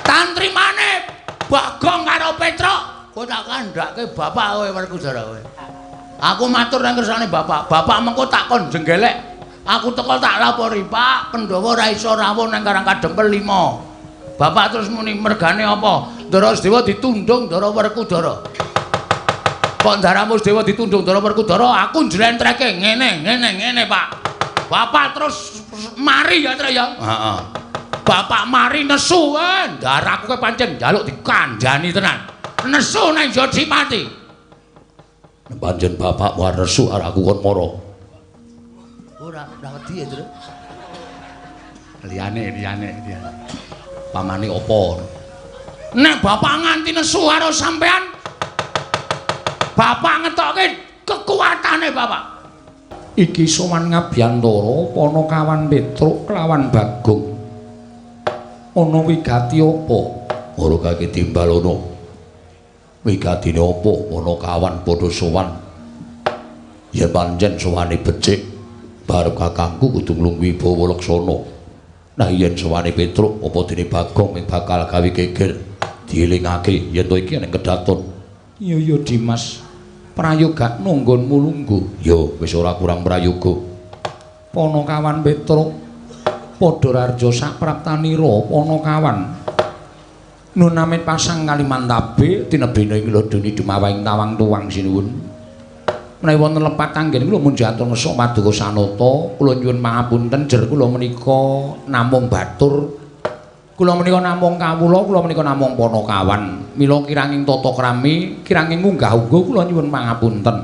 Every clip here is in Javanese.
Tantrimane Bagong karo Petruk, kowe tak kandhake bapak kowe Werkudara kowe. Aku matur nang kersane bapak, bapak mengko tak kon jenggelek. Aku teko tak lapori, Pak, Pandhawa ora iso rawuh nang Karang Kadempel 5. Bapak terus muni mergane apa? Ndara Dewa ditundung Ndara Werkudara. Kok Ndara Dewa ditundung Ndara Werkudara, aku njlentreke ngene, ngene, ngene, Pak. Bapak terus mari ya, Tru ya. Heeh. Bapak mari nesu, ndaraku kowe pancen njaluk dikandhani tenan. Nesu nang Jodipati. Pancen bapak war nesu arep aku kon mara. Ora, ora wedi ya, Tru. Liyane, liyane, liyane. Pamane apa? Nek bapak nganti nesu karo sampean, bapak ngetokke kekuatane bapak. Iki sowan ngabyantara Panakawan Petruk kelawan Bagong. Ana wigati apa? Ora kake timbal ana. Wigatine apa? Panakawan padha sowan. Yen pancen sowane becik, barep kakangku kudu nglungguhi Bawa Laksana. Nah yen sowane Petruk apa dene Bagong bakal gawe geger. Dielingake yen to iki ning kedaton. Iya ya Dimas. Prayogakno nggonmu lungguh. Ya wis ora kurang prayoga. Panakawan Petruk padha rarja sapraptanira Panakawan. Nun amit pasang Kalimantabe tinebene ing lodoni dumawahing tawang tuwang sinuwun. Menawi wonten lepat anggen kula munjatur ngesuk paduka sanata, kula nyuwun pangapunten jer kula menika namung batur. Kula menika namung kawula, kula menika namung Panakawan. Mila kiranging tata krami, kiranging unggah-ungguh kula nyuwun pangapunten.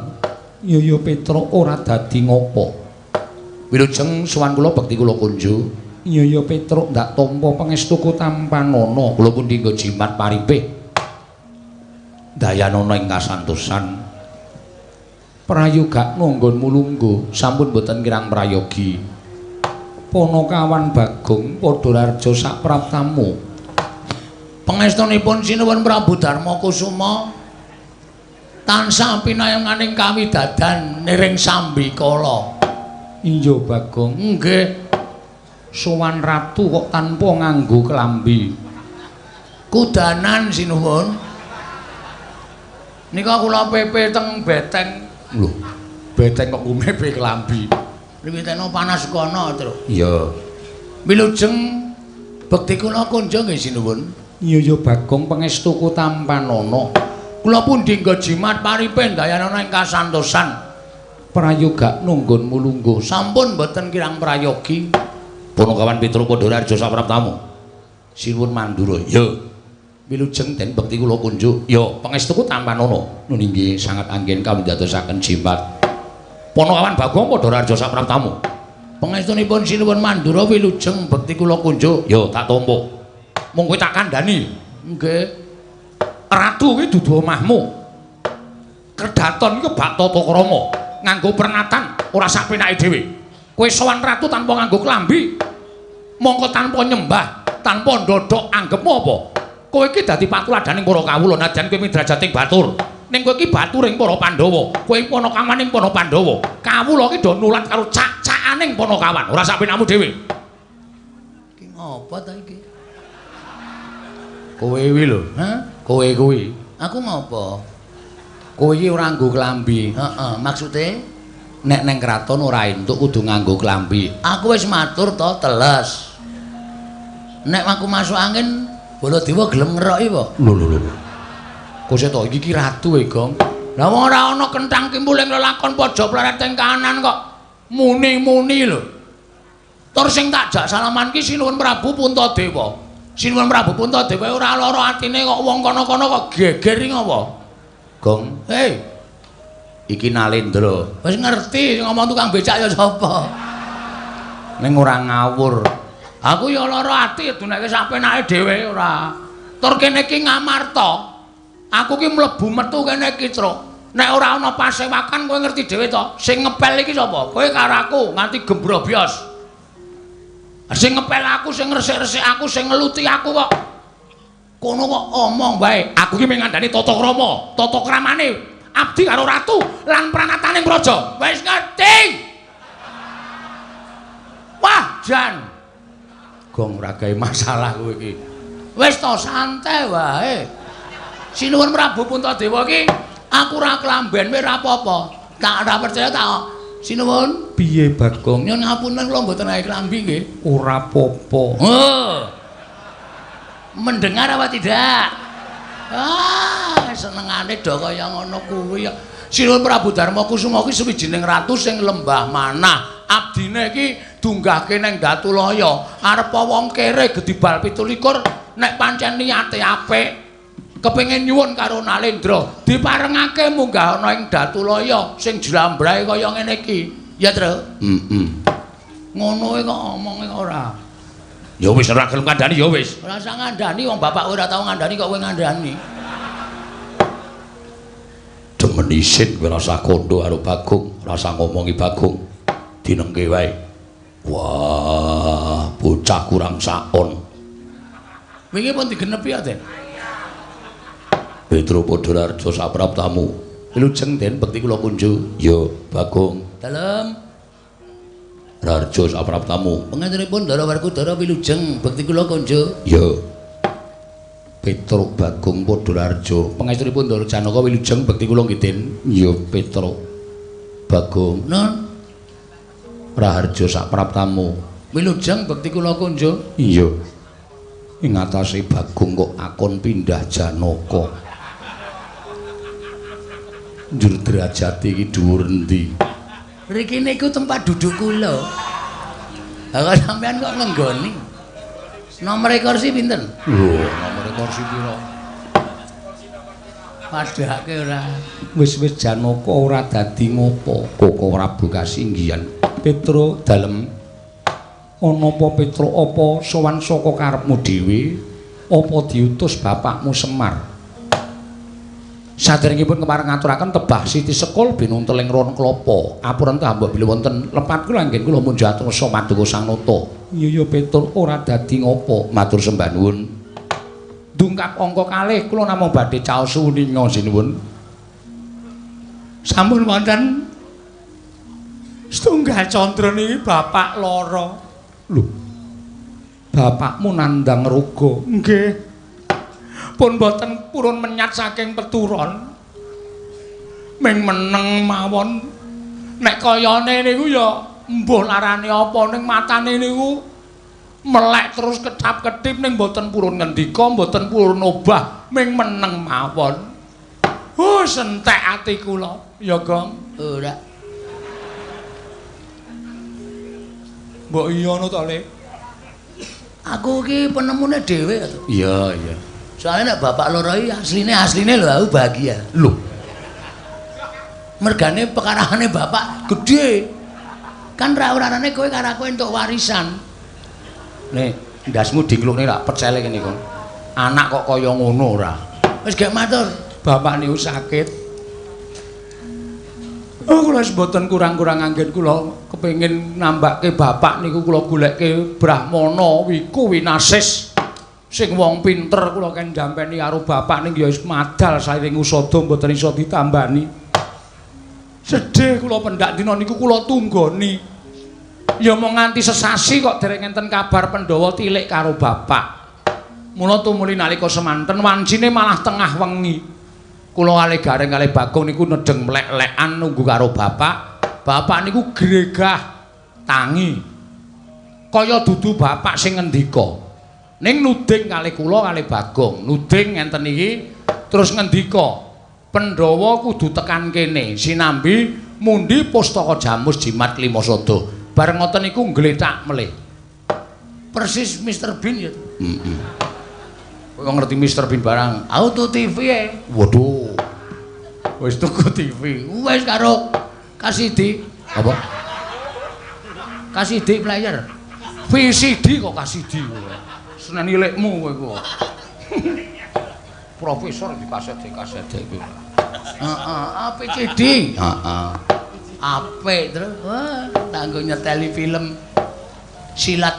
Iya ya Petruk ora dadi ngopo. Wilujeng sowan kula bekti kula kunjuk. Iya ya Petruk ndak tampa pangestuku tampanana. Kula pundi nggo jimat paripih. Dayanana ing kasantosan. Prayogakno nggonmu lungguh, sampun boten kirang prayogi. Panakawan Bagong padha rarja sapraptamu. Pangestunipun sinuwun Prabu Darma Kusuma tansah pinayenganing kawidadan niring sambikala. Iya Bagong, nggih. Sowan ratu kok tanpa nganggo klambi. Kudanan sinuwun. Nika kula pepe teng beteng. Lho, beteng kok kumepe klambi. Wiwitana panas kono, Truk. Iya. Wilujeng bekti kula kunjung nggih sinuwun. Iya ya Bagong pangestuku tampanana. Kula pundi nggo jimat paripe dayanana ing kasantosan. Prayogakno nggonmu lungguh. Sampun boten kirang prayogi. Panakawan Petruk padha rarja sapraptamu. Sinuwun Mandura. Ya. Wilujeng den bekti kula kunjuk. Ya, pangestuku tampanana. Nun inggih sangat anggen kawindadosaken jimat. Panakawan Bagong padha rarja sapraptamu. Pangestunipun sinuwun Mandura wilujeng bekti kula kunjuk. Ya, tak tampa. Mung kowe tak kandhani. Nggih. Ratu kuwi dudu omahmu. Kedaton iki bak tata krama, nganggo pernatan ora sak penake dhewe. Kowe sowan ratu tanpa nganggo klambi. Mongko tanpa nyembah, tanpa ndodhok anggepmu apa? Kowe iki dadi patuladaning para kawula najan kowe midrajating batur. Ning kowe iki baturing para Pandhawa. Kowe panakawaning para Pandhawa. Kawula iki do nulat karo cak-cakaning panakawan, ora sak penakmu dhewe. Iki ngopo ta iki? Kowe kuwi lho, Hah? Kowe kuwi. Aku ngopo? Kowe iki ora nganggo klambi. Heeh, maksude nek neng kraton ora entuk kudu nganggo klambi. Aku wis matur to, teles. Nek aku masuk angin, Baladewa gelem ngeroki apa? Lho lho lho. Kok to iki ki ratu e, Gong. Lah wong ora ana kenthang kimpul ing lelakon pojok pleret ing kanan kok muni-muni lho. Tur sing tak jak salaman ki Sinuwun Prabu Puntadewa. Sinuwun Prabu Puntadewa ora lara atine kok wong kono-kono kok geger iki ngopo? Gong, hei. Iki Nalendra. Wis ngerti sing ngomong tukang becak ya sapa. Ning ora ngawur. Aku ya lara ati duneke sak penake dhewe ora. Tur kene iki Ngamarta. Aku ki mlebu metu kene iki, Truk. Nek ora ana pasewakan kowe ngerti dhewe to. Sing ngepel iki sapa? Kowe karo aku nganti gembrobyos. Sing ngepel aku, sing ngresik-resik aku, sing ngeluti aku kok. Kono kok omong wae. Aku ki mung ngandani tata krama, tata kramane abdi karo ratu lan pranataning praja. Wis ngerti. Wah, jan. Gong ora gawe masalah kowe iki. Wis to santai wae. Sinuwun Prabu Puntadewa iki aku ora klamben wae ora apa-apa. Tak ora percaya tak. Sinuwun, piye Bagong? Nyuwun ngapunten kula mboten gawe klambi nggih. Ora apa-apa. Oh. Mendengar apa tidak? Ah, senengane do kaya ngono kuwi ya. Sinuwun Prabu Darma Kusuma ki suwijining ratu sing lembah manah. Abdine iki dunggahke nang Datulaya. Arep wong kere gedibal 27 nek pancen niate apik kepengin nyuwun karo Nalendra diparengake munggah ana ing Datulaya sing jlambrahe kaya ngene iki. Ya, Tru? Heeh. Ngono kok omonge ora. Ya wis ora gelem kandhani ya wis. Ora usah ngandhani wong bapak ora tau ngandhani kok kowe ngandhani. Demen isin kowe rasa kondo karo Bagong, rasa ngomongi Bagong. Dinengke wae. Wah, bocah kurang saon. Wingi pun digenepi ya, Den. Petro Padharjo sapraptamu. Wilujeng Den bekti kula kunjuk. Ya, Bagong. Dalem. Rarjo sapraptamu. Pangantenipun Ndara Werkudara wilujeng bekti kula kunjuk. Ya. Petro Bagong Padharjo. Pangestunipun Ndara Janaka wilujeng bekti kula nggih Den. Ya, Petro. Bagong. Nun. Raharjo sapraptamu. Wilujeng bekti kula kunjuk. Iya. Ing atase Bagong kok akon pindah Janaka. Njur derajate iki dhuwur endi? Riki niku tempat duduk kula. Lah kok sampean kok ngenggoni? Nomor kursi pinten? Lho, nomor kursi pira? Padhake ora. Wis-wis Janaka ora dadi ngopo. Koko Prabu kasinggihan. Petro dalem ana apa Petro apa sowan saka karepmu dhewe apa diutus bapakmu Semar? Saderengipun kepareng ngaturaken tebah siti sekul binunteling ron klapa. Apurenta mbok bilih wonten lepat kula anggen kula munjat rasa maduka Sang Nata. Iya ya Petro ora dadi ngopo. Matur sembah nuwun. Dungkap angka kalih kula namung badhe caos uninga sinuwun. Sampun wonten setunggal candra niki bapak lara. Lho. Bapakmu nandhang roga. Nggih. Pun boten purun menyat saking peturon. Ming meneng mawon. Nek kayane niku ya mbuh larane apa ning matane niku melek terus ketap-ketip ning boten purun ngendika, boten purun obah, ming meneng mawon. Huh, sentek ati kula. Ya, Gong. Ora. Mbok iya ngono to, Le? Aku iki penemune dhewe to. Iya, iya. Soalnya nek bapak loro iki asline lho aku bahagia. Lho. Mergane pekarane bapak gedhe. Kan ra urarane kowe karo aku entuk warisan. Nek ndasmu diklukne rak pecele kene kok. Anak kok kaya ngono ora. Wis gek matur. Bapak niku sakit. Oh, kula wis mboten kurang-kurang anggen kula kepengin nambake bapak niku kula goleke Brahmana Wiku Winasis. Sing wong pinter kula ken jampeni karo bapak ning ya wis madal sairing usada mboten iso ditambani. Sedih kula pendak dina niku kula tunggoni. Ya mung nganti sesasi kok dereng enten kabar Pandhawa tilik karo bapak. Mula tumuli nalika semanten wancine malah tengah wengi. Kula kalih Gareng kalih Bagong niku nedheng mlek-lekan nunggu karo bapak. Bapak niku gregah tangi. Kaya dudu bapak sing ngendika. Ning nuding kalih kula kalih Bagong, nuding ngenten iki terus ngendika, Pandhawa kudu tekan kene sinambi mundi pustaka Jamus Jimat Klimasada. Bareng ngoten niku nglethak melih. Persis Mr Bean ya. Heeh. Kowe ngerti Mr Bean barang? Auto TV e. Waduh. Wis tuku TV. Wis karo KCD. Apa? KCD player. VCD kok KCD. Seneni lekmu kowe kok. Profesor di kaset iki. Heeh, APCD. Heeh. Apik terus. Wah, tanggo nyeteli film silat.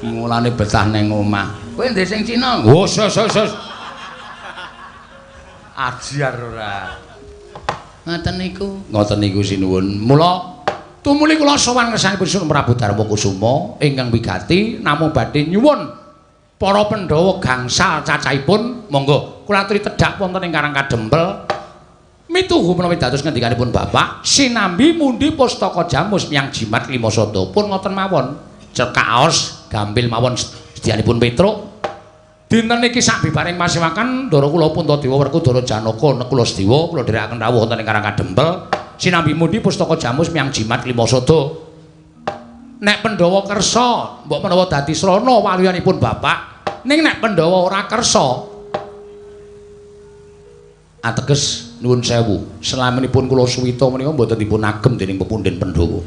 Mulane betah nang omah. Kowe ndek sing Cina? Oh, sos sos sos. Ajar ora. Ngoten niku. Ngoten niku sinuwun. Mula tumuli kula sowan ngersanipun Prabu Darma Kusuma ingkang wigati namung badhe nyuwun Para Pandhawa gangsal cacahipun monggo kula aturi tedhak wonten ing Karang Kadempel. Mituhu menawi dados ngendikanipun Bapak sinambi mundi pustaka jamus miyang jimat lima sada pun ngoten mawon. Cekaos gambil mawon sedyanipun Petruk. Dinten iki sabibaring pasewakan Ndara kula Puntadewa Werkudara Janaka Nekula Sedewa kula dherekaken rawuh wonten ing Karang Kadempel sinambi mundi pustaka jamus miyang jimat lima sada. Nek Pandhawa kersa mbok menawa dadi srana waluyanipun Bapak, ning nek Pandhawa ora kersa ateges nuwun sewu selaminipun kula suwita menika mboten dipun agem dening pepundhen Pandhawa.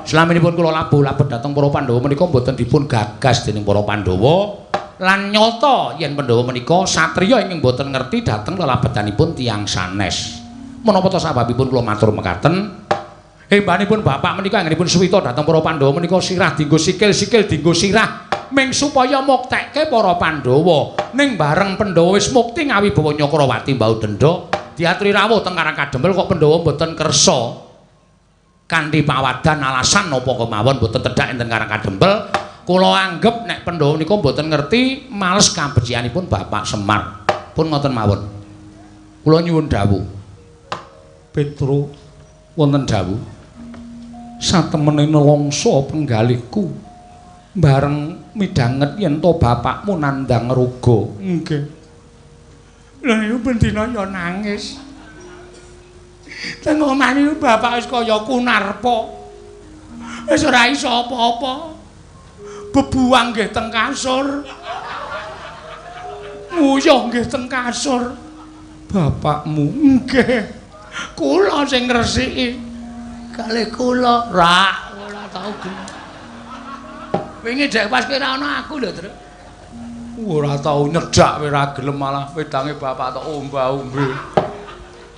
Selaminipun kula labuh-labuh dhateng para Pandhawa menika mboten dipun gagas dening para Pandhawa. Lan nyata yen Pandhawa menika satriya ingkang boten ngerti dhateng lelabetanipun tiyang sanes. Menapa ta sababipun kula matur mekaten? Hembanipun Bapak menika anggenipun suwita dhateng para Pandhawa menika sirah dienggo sikil, sikil dienggo sirah ming supaya muktekke para Pandhawa. Ning bareng Pandhawa wis mukti ngawibawa Nyakrawati mbau denda, diaturi rawuh teng Karang Kadempel kok Pandhawa mboten kersa. Kanthi pawadan alasan napa kemawon mboten tedhak enten Karang Kadempel. Kula anggep nek Pandhawa nika mboten ngerti males kabecikanipun Bapak Semar. Pun ngoten mawon. Kula nyuwun dawuh. Petro wonten dawuh. Satemene nelongso penggalihku bareng midhanget yen to bapakmu nandhang roga. Nggih. Lha niku bendina ya nangis. Teng omah niku bapak wis kaya kunarpa. Wis ora iso apa-apa. Bebuang nggih teng kasur. Nguyuh nggih teng kasur. Bapakmu nggih. Kula sing ngresiki. Kalih kula rak ora tau gelem. Wingi dek pas kira ana aku lho, Truk. Ora tau nyedhak ora gelem malah wedange bapak tok omba-ombe.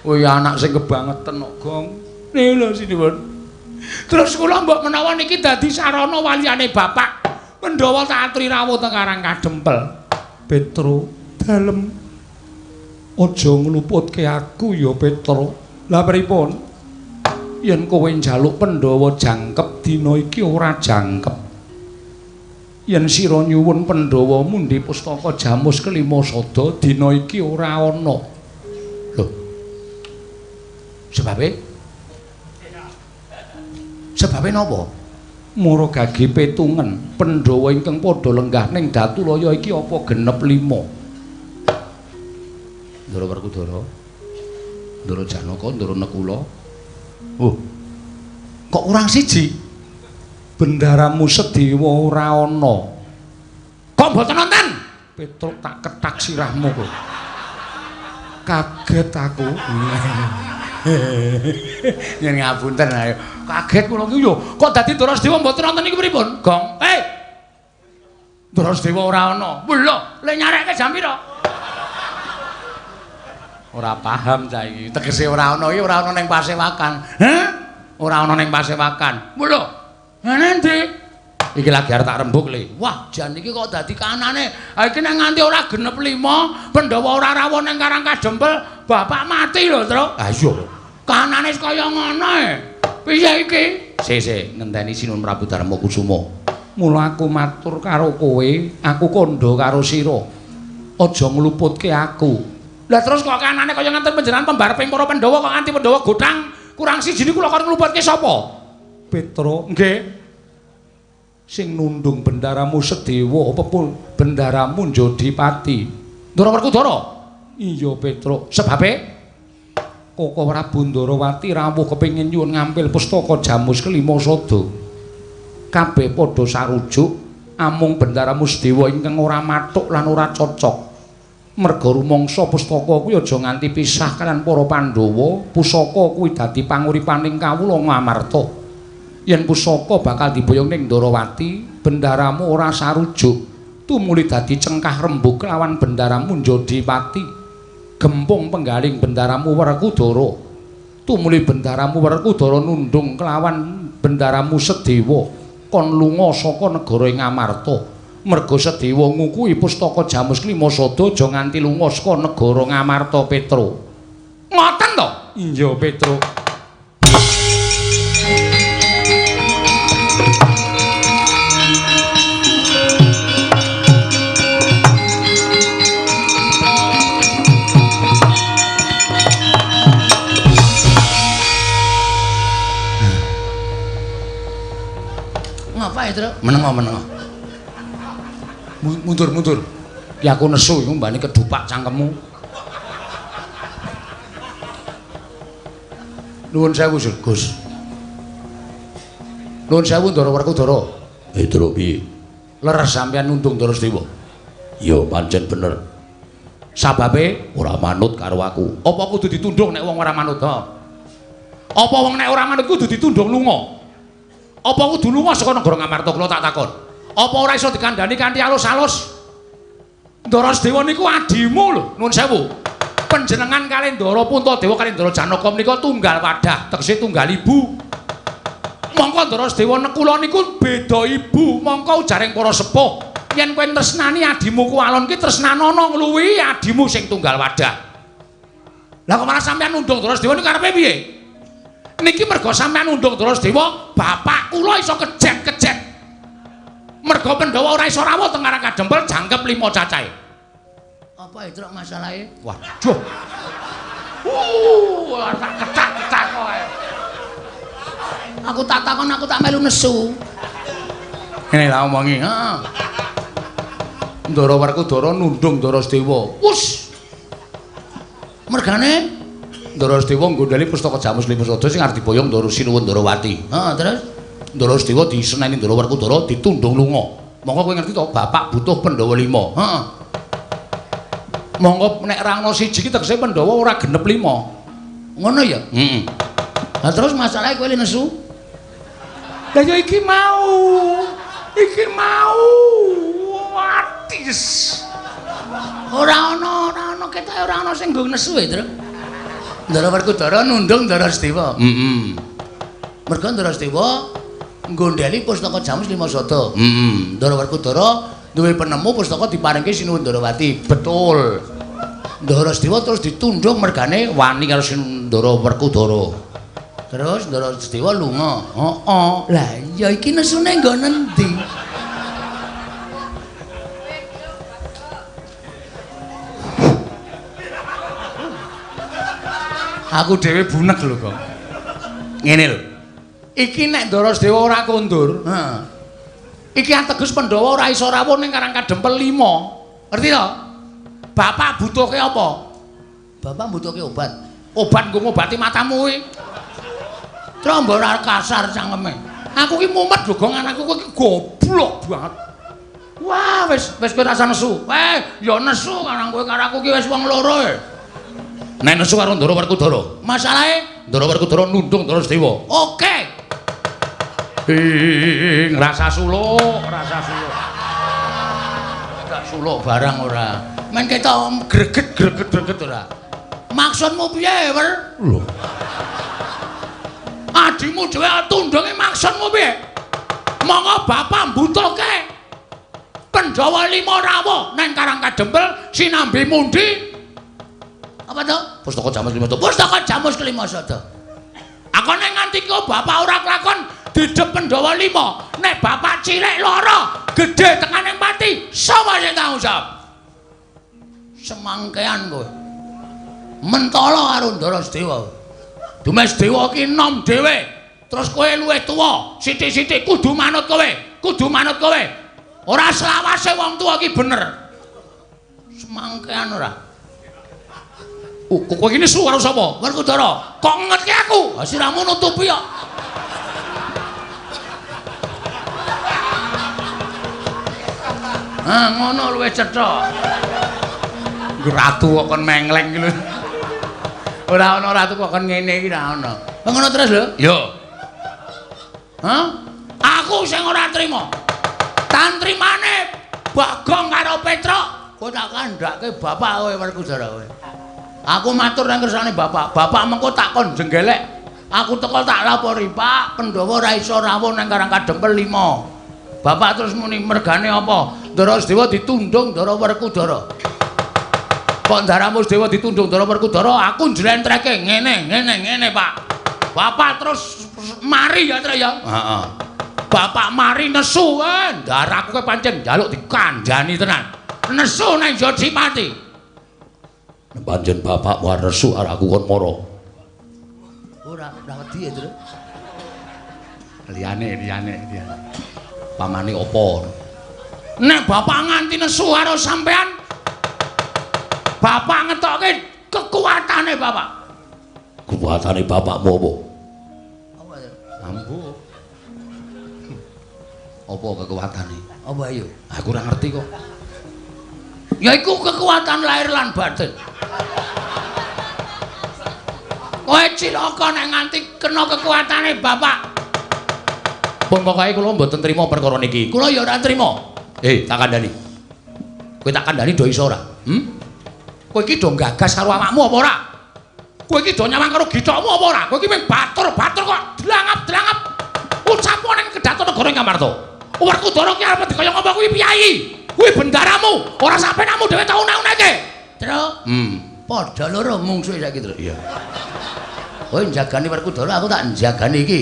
Kowe anak sing kebangetan kok, Gong. Niku lho sinuwun. Terus kula mbok menawa niki dadi sarana waliyane bapak. Pandhawa tak aturi rawuh teng Karang Kadempel. Petro, dalem aja ngluputke aku ya Petro. Lah pripun? Yen kowe njaluk Pandhawa jangkep dina iki ora jangkep. Yen sira nyuwun Pandhawa mundi pustaka jamus kelima sada dina iki ora ana. Lho. Sebabe? Sebabe napa? Mara gage petungen Pandhawa ingkang padha lenggah ning Datulaya iki apa genep 5. Ndara Werkudara, Ndara Janaka, Ndara Nekula. Oh. Kok kurang siji? Bendaramu Sedewa ora ana. Kok mboten nonton? Petruk tak kethak sirahmu kok. Kaget aku. Yen ngapunten ayo. Kaget kula iki yo. Kok dadi Ndara Sedewa mboten nonton iki pripun? Gong. Eh. Ndara Sedewa ora ana. Lho, le nyarekke jam pira? Ora paham cah iki. Tegese ora ana iki ora ana ning pasewakan. Heh? Ora ana ning pasewakan. Lho. Ngene ndi? Iki lagi arep tak rembug le. Wah, jan iki kok dadi kanane. Ha iki nek nganti ora genep 5, Pandhawa ora rawuh ning Karang Kadempel, bapak mati lho, Truk. Ha iya. Kanane kaya ngono e. Piye iki? Sik, ngenteni Sinuwun Prabu Darma Kusuma. Mula aku matur karo kowe, aku kandha karo sira. Aja ngluputke aku. Lah terus kok kanane kaya ngenten panjenengan pembareping para Pandhawa kok nganti Pandhawa gothang kurang siji niku lho kon ngluputke sapa? Petro, nggih. Sing nundung bendaramu Sedewa apa pun bendaramu Njodipati. Ndara Werkudara? Iya, Petro. Sebabe Koko Prabu Ndarawati rawuh kepengin nyuwun ngampil pustaka jamus kelima sada. Kabeh padha sarujuk amung bendaramu Sedewa ingkang ora mathuk lan ora cocok. Merga rumangsa pustaka kuwi aja nganti pisah kalian para Pandhawa, pusaka kuwi dadi panguripaning kawula Ngamarta. Yen pusaka bakal diboyong ning Ndarawati, bendaramu ora sarujuk, tumuli dadi cengkah rembug lawan bendaramu Njodipati. Gempung penggaling bendaramu Werkudara, tumuli bendaramu Werkudara nundung kelawan bendaramu Sedewa, kon lunga saka negara Ngamarta. Merga Sedewa ngukuhi pustaka jamus klima sada aja nganti lunga saka negara Ngamarta, Petro. Ngoten to? Iya, Petro. Truk? Menengo, menengo. Mundur, mundur. Ki aku nesu iku mbane kedupak cangkemmu. Nuwun sewu, Gus. Nuwun sewu Ndara Werkudara. Truk piye? Leres sampeyan nundung Ndara Sedewa. Ya pancen bener. Sababe ora manut karo aku. Apa kudu ditundung nek wong ora manut, ha? Apa wong nek ora manut kudu ditundung lunga? Apa kudu lunga saka negara Ngamarta kula tak takon? Apa ora iso dikandhani kanthi alus-alus? Ndara Sedewa niku adimu lho, nuwun sewu. Panjenengan kalih Ndara Puntadewa kalih Ndara Janaka menika tunggal wadah, tegese tunggal ibu. Mongko Ndara Sedewa nekula niku beda ibu, mongko ujaring para sepuh. Yen kowe tresnani adimu kuwalon ki tresnanono ngluwihi adimu sing tunggal wadah. Lah kok malah sampeyan nundung Ndara Sedewa niku karepe piye? Niki merga sampeyan nundung Ndara Sedewa, bapak kula iso kejet-kejet. Merga Pandhawa ora iso rawuh teng Karang Kadempel jangkep 5 cacahe. Apa itu masalahe? Waduh. Tak kecak-kecak kowe. Aku tak takon, aku tak melu nesu. Ngene lah omongi, heeh. Ndara Werkudara nundung Ndara Sedewa. Wus. Mergane Ndara Sedewa nggondheli pustaka Jamus Lima Sada sing arep diboyong Ndara Sinuwun Ndarawati. Heeh, terus Ndara Sedewa diseneni Ndara Werkudara ditundung lunga. Monggo kowe ngerti to, bapak butuh Pandhawa 5. Heeh. Monggo nek ra ana siji ki tegese Pandhawa ora genep 5. Ngono ya? Heeh. Lah terus masalahe kowe nesu? Lah ya iki mau. Iki mau. Watis. Ora ana, ora ana ketoke ora ana sing nggo nesu e, Truk. Ndara Werkudara nundung Ndara Sedewa. Heeh. Merga Ndara Sedewa nggondheli pustaka Jamus Lima Sada. Heeh. Ndara Werkudara duwe penemu pustaka diparingke Sinuwun Ndarawati. Betul. Ndara Sedewa terus ditundung mergane wani karo Ndara Werkudara. Terus Ndara Sedewa lunga. Heeh. Lah iya iki nesune nggo nendi? Aku dhewe bunek lho kok. Ngene lho. Iki nek Ndara Sedewa ora kondur, heeh. Iki ateges Pandhawa ora iso rawuh ning Karang Kadempel 5. Ngerti to? Bapak butuhke apa? Bapak butuhke obat. Obat nggo ngobati matamu kuwi. Trombo ora kasar cangkeme. Aku ki mumet lho, Gong, anakku kowe ki goblok banget. Wah, wis wis kowe rasa nesu. Ya nesu karang kowe karo aku ki wis wong loro e. Nek nesu karo Ndara Werkudara. Masalahe Ndara Werkudara nundung Ndara Sedewa. Oke. Ngrasa suluk, rasa suluk. Gak suluk barang ora. Men ketok greget greget greget ora. Maksudmu piye, Wer? Lho. Adimu dhewe tundunge maksudmu piye? Monggo bapak mbutuhke Pandhawa 5 rawuh nang Karang Kadempel sinambi mundi. Apa to? Pustaka Jamus Lima Sada. Pustaka Jamus Kelima Sada. Akone nganti kok bapak ora kelakon didep Pandhawa 5. Nek bapak cilik lara, gedhe tekane pati, sapa sing tanggung jawab? Semangkean kowe. Mentala karo Ndara Sedewa. Dumes Dewa ki enom dhewe. Terus kowe luwih tuwa, sithik-sithik kudu manut kowe, kudu manut kowe. Ora selawase wong tuwa ki bener. Semangkean ora. Kowe iki nesu karo sapa? Werkudara. Kok ngetke aku? Ha siramu nutupi kok. Ah ngono luwih cetha. Ratu kok kon mengleng iki lho. Ora ana ratu kok kon ngene iki ora ana. Ngono terus lho? Yo. Hah? Aku sing ora trima. Tantrimane Bagong karo Petruk, kowe tak kandhake bapak kowe Werkudara kowe. Aku matur nang kersane bapak. Bapak mengko tak kon jenggelek. Aku teko tak lapori, Pak, Pandhawa ora iso rawuh nang Karang Kadempel 5. Bapak terus muni mergane apa? Ndara Sedewa ditundung Ndara Werkudara. Kok Ndaramu Sedewa ditundung Ndara Werkudara, aku njlentreke ngene, ngene, ngene, Pak. Bapak terus mari ya, Tru ya. Heeh. Bapak mari nesu, ndaraku kowe pancen njaluk dikandhani tenan. Nesu nang Jodipati. Pancen bapak war nesu arek aku kon mara. Ora, ora wedi ya, Tru. Liyane, liyane, liyane. Pamane apa? Nek bapak nganti nesu karo sampean, bapak ngetokke kekuatane bapak. Kekuatane bapakmu apa? Apa ya? Ambo. Apa kekuatane? Apa ayo? Aku ora ngerti kok. Ya iku kekuatan lahir lan batin. Kowe cilaka nek nganti kena kekuatane bapak. Pun pokoke kula mboten trima perkara niki. Kula ya ora trima. Tak kandhani. Kowe tak kandhani do iso ora? Hmm? Kowe iki do gagas karo awakmu apa ora? Kowe iki do nyawang karo githokmu apa ora? Kowe iki mung batur-batur kok dlangap-dlangap. Ucapo ning kedaton negara Ngamarta. Werkudara ki arep kaya ngapa kuwi piyayi? Kuwi bendaramu, ora sapenamu dhewe tau unek-uneke. Truk. Padha loro mungsuhe saiki, Truk. Iya. Kowe njagani Werkudara, aku tak njagani iki.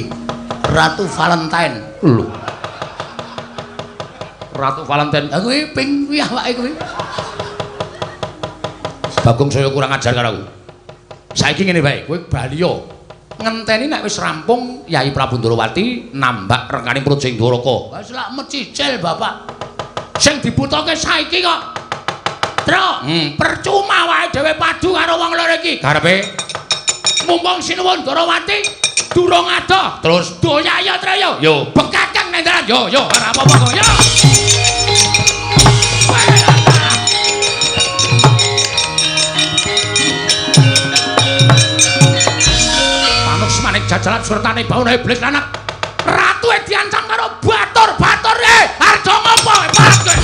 Ratu Valentine. Lho. Ratu Valentine. Lah kuwi ping kuwi awake kuwi. Bagong saya kurang ajar karo aku. Saiki ngene wae, kowe bali yo. Ngenteni nek wis rampung Yai Prabu Ndorowati nambak rengkaning Praja ing Dwaraka. Wis lak mecicil bapak. Sing dibutuhke saiki kok. Truk, percuma wae dhewe padu karo wong loro iki. Karepe mumpung Sinuwun Ndorowati durung adoh. Terus doyaya treyo. Yo, bekakang nang dalan. Yo, yo, ora apa-apa kok. Yo. Panuk semanik jajalan surtane bauna iblis anak. Ratu diancam karo batur-batur arjo ngopo marep kowe.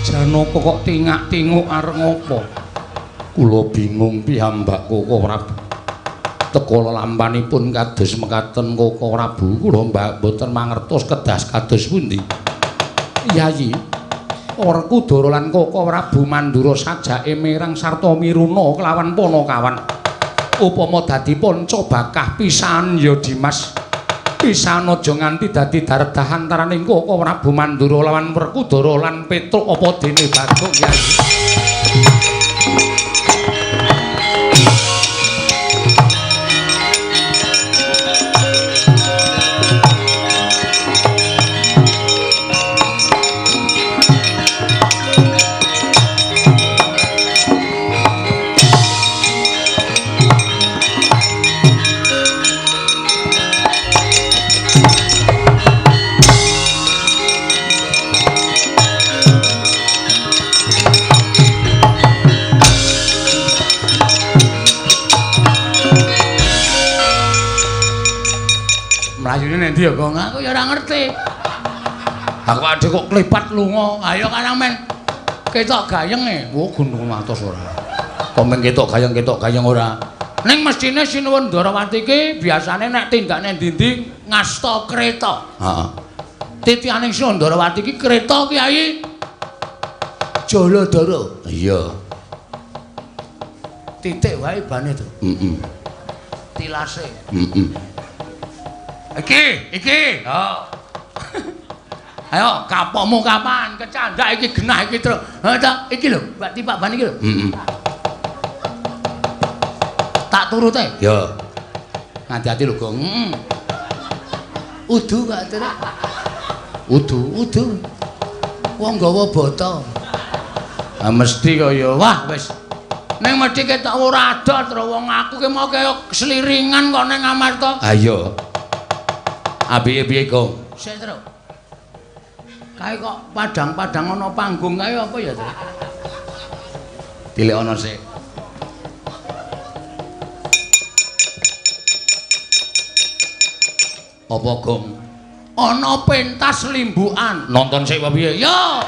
Janaka kok tingak-tinguk arep ngopo? Kula bingung piyambak Koko Prabu. Teka lelampanipun kados mekaten Koko Prabu, kula mboten mangertos kedas kados pundi. Yayi, Werkudara lan Koko Prabu Mandura sajake merang sarta miruna kelawan Panakawan. Upama dadi panca bakah pisan ya Dimas. Pisan aja nganti dadi dardah antaraning Koko Prabu Mandura lawan Werkudara lan Petruk apa dene Bagong Yayi. Mlayune nek ndi ya, Gong? Aku ya ora ngerti. Aku adhe kok klepat lunga. Ayo karang men ketok gayenge. Oh, gunung atos ora. Kok men ketok gayeng ora. Ning mestine Sinuwun Ndorowati iki biasane nek tindakne ndi-ndi ngasta kreta. Heeh. Titianing Sinuwun Ndorowati iki kreta Kyai Jaladara. Iya. Titik wae bane to. Heeh. Tilase. Heeh. Iki, iki. Oh. Ayo kapokmu kapan kecandak iki genah iki truk. Ha ta, iki lho, Mbak tipak ban iki lho. Heeh. Tak turute. Ya. Hati-hati lho, Gong. Heeh. Udu kok truk. Udu, udu. Wong nggawa bata. Ha mesti kaya wah wis. Ning mesti ketok ora adoh truk wong aku ki mau kaya sliringan kok ning Amarta. Ha iya. Apiye piye, Gong? Sik, Truk. Kae kok padang-padang ana panggung kae apa ya, Truk? Tilik ana sik. Apa, Gong? Ana pentas limbukan. Nonton sik apa piye? Ya.